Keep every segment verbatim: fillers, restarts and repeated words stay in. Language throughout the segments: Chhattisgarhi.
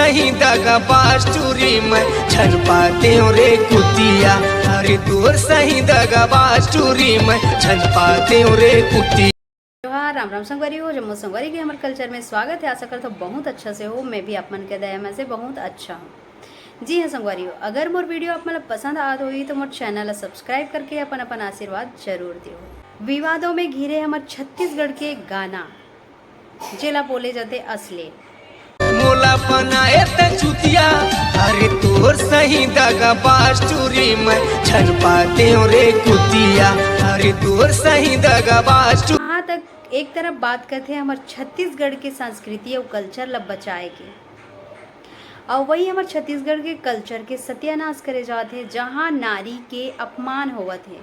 सही दगाबाज टूरी मैं झन पातेंव रे कुतिया। अरे तोर सही दगाबाज टूरी मैं झन पातेंव रे कुतिया। जोहार, राम राम संगवारी हो, जम्मो संगवारी के हमर कल्चर में स्वागत है। आशा करत हो बहुत अच्छा से हो, मैं भी आप मन के दया में से बहुत अच्छा हूँ। जी हाँ संगवारी हो, अगर मोर वीडियो आप मन ला पसंद आत होही तो मोर चैनल ला सब्सक्राइब करके अपन अपन आशीर्वाद जरूर दियो। विवादों में घिरे हमर छत्तीसगढ़ के गाना, जेला बोले जाथे अश्लील। मोला बनाए त चुतिया, अरे तोर सही दगाबाज टूरी मैं झन पातेंव रे कुतिया। अरे तोर सही दगाबाज टू- जहाँ तक एक तरफ बात करथे हमर छत्तीसगढ़ के संस्कृति अउ कल्चर ला बचाए के, अउ वही हमर छत्तीसगढ़ के कल्चर के सत्यानाश करे जात हे, जहाँ नारी के अपमान होवत हे।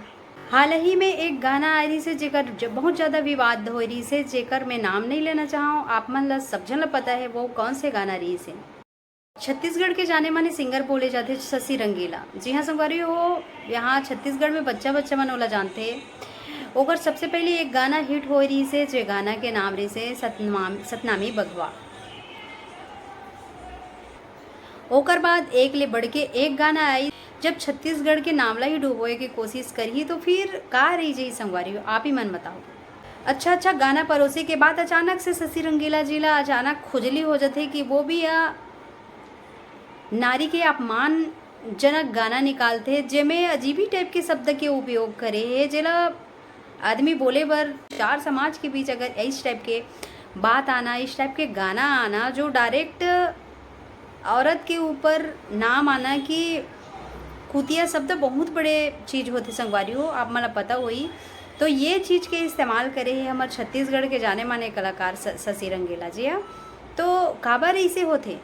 हाल ही में एक गाना आए रहिस हे, जेकर ज-, बहुत ज्यादा विवाद होए रहिस हे, जेकर मैं नाम नहीं लेना चाहूँ, आप मन ला सब झन ला पता है वो कौन से गाना रहिस हे। छत्तीसगढ़ के जाने माने सिंगर बोले जाथे शशि रंगीला। जी हाँ संगवारी हो, यहाँ छत्तीसगढ़ में बच्चा बच्चा मन ओला जानथे। ओकर सबसे पहले एक गाना हिट होए रहिस हे, जे गाना के नाम रहिस हे सतनाम-, सतनामी बघवा। ओकर बाद एक ले बढ़ के एक गाना आई। जब छत्तीसगढ़ के नाम ला ही डुबोए के कोशिश करही तो फिर का रही जाही संगवारी हो, आप ही मन बताओ। अच्छा अच्छा गाना परोसे के बाद अचानक से शशि रंगीला जी ला अचानक खुजली हो जाथे कि वो भी या नारी के अपमानजनक गाना निकालथे, जेमे अजीबी टाइप के शब्द के उपयोग करे हे, जेला आदमी बोले बर, चार समाज के बीच अगर इस टाइप के बात आना, इस टाइप के गाना आना, जो डायरेक्ट औरत के ऊपर नाम आना कि कुतिया शब्द बहुत बड़े चीज होथे संगवारी हो, आप मन ला पता होही। तो ये चीज के इस्तेमाल करे हे हमर छत्तीसगढ़ के जाने माने कलाकार स-, शशि रंगीला जी ह। तो काबर इसे होथे?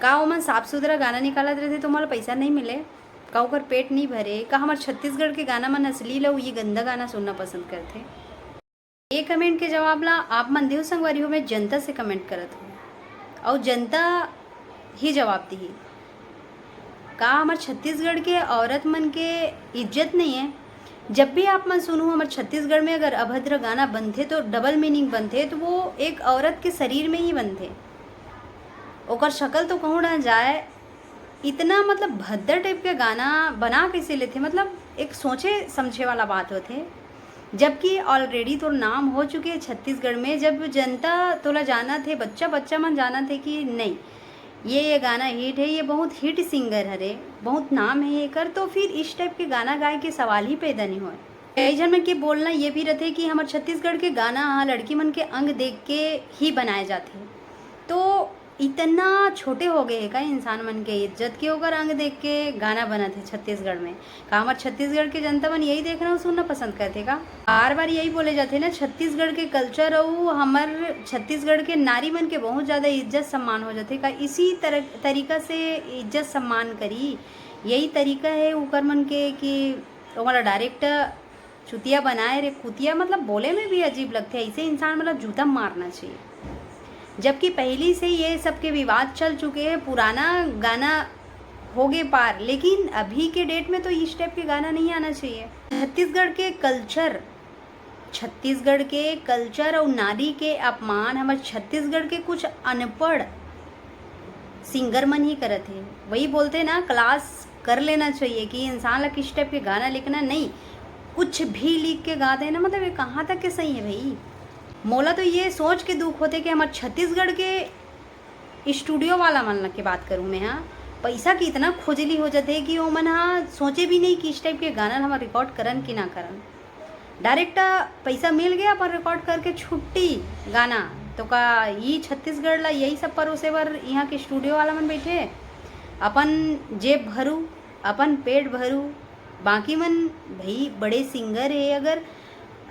का ओमन साफ सुथरा गाना निकालत रहिथे तो ओमन ला पैसा नहीं मिले? का ओकर पेट नहीं भरे? का हमर छत्तीसगढ़ के गाना मन असली ला ये गंदा गाना सुनना पसंद करथे? ये कमेंट के जवाब ला आप मन देव संगवारी हो, मैं जनता से कमेंट करत हूँ, अउ जनता ही जवाब दिही। का हमर छत्तीसगढ़ के औरत मन के इज्जत नहीं है? जब भी आप मन सुनू, हमर छत्तीसगढ़ में अगर अभद्र गाना बनथे तो डबल मीनिंग बनथे, तो वो एक औरत के शरीर में ही बनथे। ओकर शकल तो कहूँ ना जाए, इतना मतलब भद्दा टाइप के गाना बना कैसे लेथे? मतलब एक सोचे समझे वाला बात होथे, जबकि ऑलरेडी तोर नाम हो चुके हे छत्तीसगढ़ में। जब जनता तोला जानत हे, बच्चा बच्चा मन जानत हे कि नहीं, ये ये गाना हिट है, ये बहुत हिट सिंगर हरे, बहुत नाम है एकर, तो फिर इस टाइप के गाना गाए के सवाल ही पैदा नहीं होए। कई झन मन के बोलना ये भी रथे कि हमर छत्तीसगढ़ के गाना ह लड़की मन के अंग देख के ही बनाए जाथे। तो इतना छोटे हो गए हे का इंसान मन के इज्जत के ओकर अंग देख के गाना बनत हे छत्तीसगढ़ में? का हमर छत्तीसगढ़ के जनता मन यही देखना अउ सुनना पसंद करथे का? बार बार यही बोले जाथे ना, छत्तीसगढ़ के कल्चर अउ हमर छत्तीसगढ़ के नारी मन के बहुत ज्यादा इज्जत सम्मान हो जाथे का? इसी तरह तरीका से इज्जत सम्मान करी, यही तरीका है उकर मन के कि ओमन ला डायरेक्ट चुतिया बनाए रे कुतिया, मतलब बोले में भी अजीब लगथे। ऐसे इंसान मतलब जूता मारना चाहिए। जबकि पहली से ये सब के विवाद चल चुके हैं, पुराना गाना हो गए पार, लेकिन अभी के डेट में तो इस टाइप के गाना नहीं आना चाहिए। छत्तीसगढ़ के कल्चर, छत्तीसगढ़ के कल्चर और नारी के अपमान हमर छत्तीसगढ़ के कुछ अनपढ़ सिंगर मन ही करत हे। वही बोलथे ना, क्लास कर लेना चाहिए कि इंसान ला किस टाइप के गाना लिखना, नहीं, कुछ भी लिख के गा देना, मतलब ये कहाँ तक के सही है भाई? मोला तो ये सोच के दुख होथे कि हमर छत्तीसगढ़ के स्टूडियो वाला मन ला के बात करूँ मैं, हाँ, पैसा की इतना खुजली हो जाथे कि ओमन हा सोचे भी नहीं कि इस टाइप के गाना ला हमर रिकॉर्ड करन कि ना करन। डायरेक्ट पैसा मिल गया, अपन रिकॉर्ड करके छुट्टी गाना। तो का ई छत्तीसगढ़ ला यही सब परोसे बर यहाँ के स्टूडियो वाला मन बैठे? अपन जेब भरू, अपन पेट भरू, बाकी मन भाई बड़े सिंगर है, अगर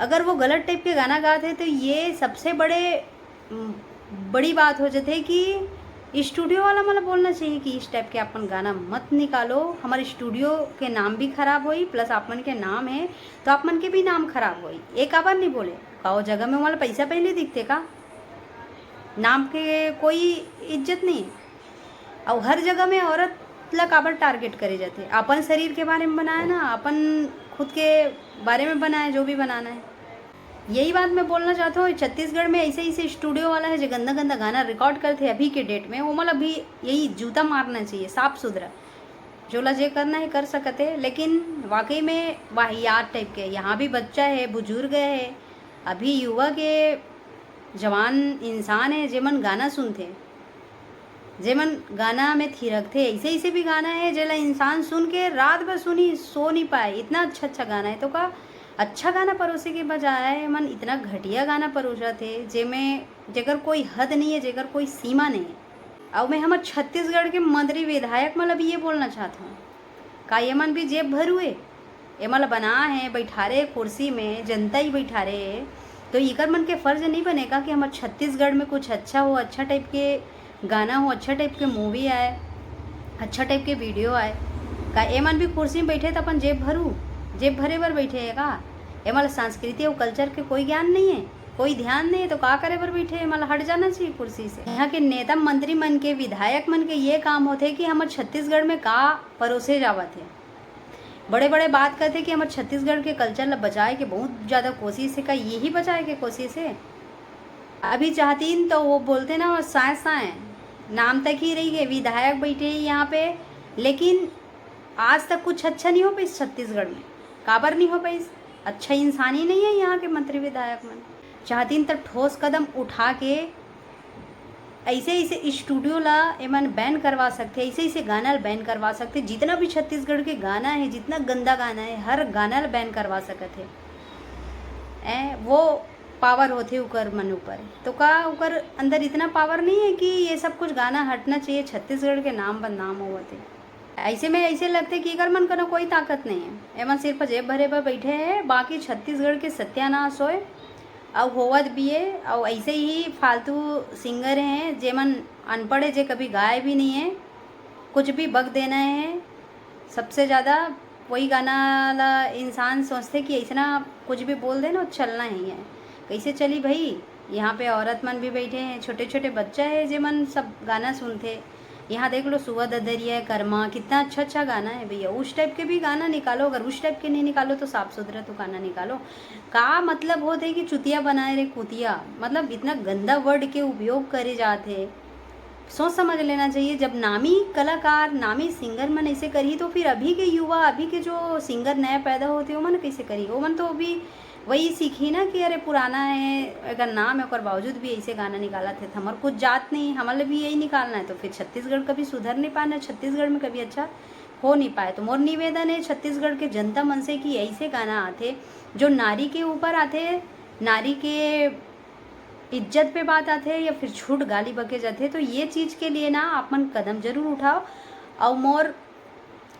अगर वो गलत टाइप के गाना गात है तो ये सबसे बड़े उम, बड़ी बात हो जाथे कि स्टूडियो वाला मन ला बोलना चाहिए कि इस टाइप के अपन गाना मत निकालो, हमारे स्टूडियो के नाम भी खराब होई, प्लस आप मन के नाम है तो आप मन के भी नाम खराब होई। ये काबर नहीं बोले? का वो जगह में वाला पैसा पहले दिखते का? नाम के कोई इज्जत नहीं। और हर जगह में औरत ला काबर टारगेट करे जाथे? अपन शरीर के बारे में बनाए ना, अपन खुद के बारे में बनाए, जो भी बनाना है। यही बात मैं बोलना चाहता हूँ, छत्तीसगढ़ में ऐसे ऐसे स्टूडियो वाला है जो गंदा गंदा गाना रिकॉर्ड करते हैं अभी के डेट में, वो मतलब अभी यही जूता मारना चाहिए, साफ सुथरा। जोला जे करना है कर सकते हैं, लेकिन वाकई में वाहियात टाइप के। यहाँ भी बच्चा है, बुजुर्ग है, अभी युवा के जवान इंसान है, जेमन गाना सुनते, जेमन गाना में थिरकते। ऐसे ऐसे भी गाना है जेला इंसान सुन के रात भर सुनी, सो नहीं पाए, इतना अच्छा अच्छा गाना है। तो का अच्छा गाना परोसे के बजाय मन इतना घटिया गाना परोसत हे, जेमे, जेकर कोई हद नहीं है, जेकर कोई सीमा नहीं है। और मैं हमर छत्तीसगढ़ के मंत्री विधायक मन ला भी ये बोलना चाहत हूँ, का ये मन भी जेब भरू हे? एमन ला बना है, बैठारे कुर्सी में, जनता ही बैठारे है, तो इकर मन के फर्ज नहीं बनेगा कि हमर छत्तीसगढ़ में कुछ अच्छा हो, अच्छा टाइप के गाना हो, अच्छा टाइप के मूवी आए, अच्छा टाइप के वीडियो आए? का एमन भी कुर्सी में बैठे तो अपन जेब भरू, जेब भरे बर बैठे है का? एमन ला संस्कृति और कल्चर के कोई ज्ञान नहीं है, कोई ध्यान नहीं है, तो का करे बर बैठे? एमन ला हट जाना चाहिए कुर्सी से। यहाँ के नेता मंत्री मन के, विधायक मन के ये काम होते कि हमर छत्तीसगढ़ में का परोसे जावत है। बड़े बड़े बात करते कि हमर छत्तीसगढ़ के कल्चर ला बचाए के बहुत ज़्यादा कोशिश है। का यही बचाए के कोशिश है? अभी चाहतीन तो वो बोलते ना, वो साए साए नाम तक ही रही गए, विधायक बैठे हैं यहाँ पे, लेकिन आज तक कुछ अच्छा नहीं हो पाइस छत्तीसगढ़ में। काबर नहीं हो पाइस? अच्छा इंसान ही नहीं है यहाँ के मंत्री विधायक मन। चाहतीन तो ठोस कदम उठा के ऐसे ऐसे स्टूडियो ला एमन बैन करवा सकते, ऐसे ऐसे गाना ला बैन करवा सकते, जितना भी छत्तीसगढ़ के गाना है, जितना गंदा गाना है, हर गाना ला बैन करवा सकत है। ए, वो पावर होते उकर मन ऊपर। तो का उकर अंदर इतना पावर नहीं है कि ये सब कुछ गाना हटना चाहिए, छत्तीसगढ़ के नाम बदनाम होवत है? ऐसे में ऐसे लगते कि एकर मन करा कोई ताकत नहीं है, एमन सिर्फ जेब भरे बर बैठे हैं, बाकी छत्तीसगढ़ के सत्यानाश होए। अउ होवत भी है। अउ ऐसे ही फालतू सिंगर हैं, जेमन अनपढ़ है, जे कभी गाए भी नहीं है, कुछ भी बक देना है। सबसे ज़्यादा वही गाना ला इंसान सोचते कि ऐसना कुछ भी बोल देना, चलना ही है। कैसे चली भाई? यहाँ पे औरत मन भी बैठे हैं, छोटे छोटे बच्चा है, जेमन सब गाना सुनते। यहाँ देख लो, सुआ ददरिया करमा, कितना अच्छा अच्छा गाना है भैया। उस टाइप के भी गाना निकालो, अगर उस टाइप के नहीं निकालो तो साफ सुथरा तो गाना निकालो। का मतलब होते कि चुतिया बनाए रे कुतिया, मतलब इतना गंदा वर्ड के उपयोग करे जाते। सोच समझ लेना चाहिए, जब नामी कलाकार, नामी सिंगर मन ऐसे करही तो फिर अभी के युवा, अभी के जो सिंगर नया पैदा होते, ओमन कैसे करही? ओमन तो अभी वही सीखी ना कि अरे पुराना है, अगर नाम है, ओकर बावजूद भी ऐसे गाना निकालत है, तो हमर कुछ जात नहीं, हमर भी यही निकालना है। तो फिर छत्तीसगढ़ कभी सुधर नहीं पाना, छत्तीसगढ़ में कभी अच्छा हो नहीं पाए। तो मोर निवेदन है छत्तीसगढ़ के जनता मन से कि ऐसे गाना आथे जो नारी के ऊपर आथे, नारी के इज्जत पे बात आथे या फिर झूठ गाली बके जाथे, तो ये चीज़ के लिए ना आप मन कदम जरूर उठाओ। और मोर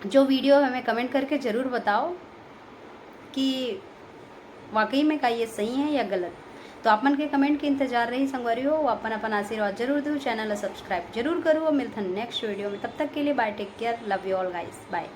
जो वीडियो है, हमें कमेंट करके जरूर बताओ कि वाकई में का ये सही है या गलत। तो आप मन के कमेंट के इंतजार रही संगवारी हो। अपन अपन आशीर्वाद जरूर दो, चैनल ला सब्सक्राइब जरूर करो। और मिलथन नेक्स्ट वीडियो में, तब तक के लिए bye, take care, love you all guys, bye।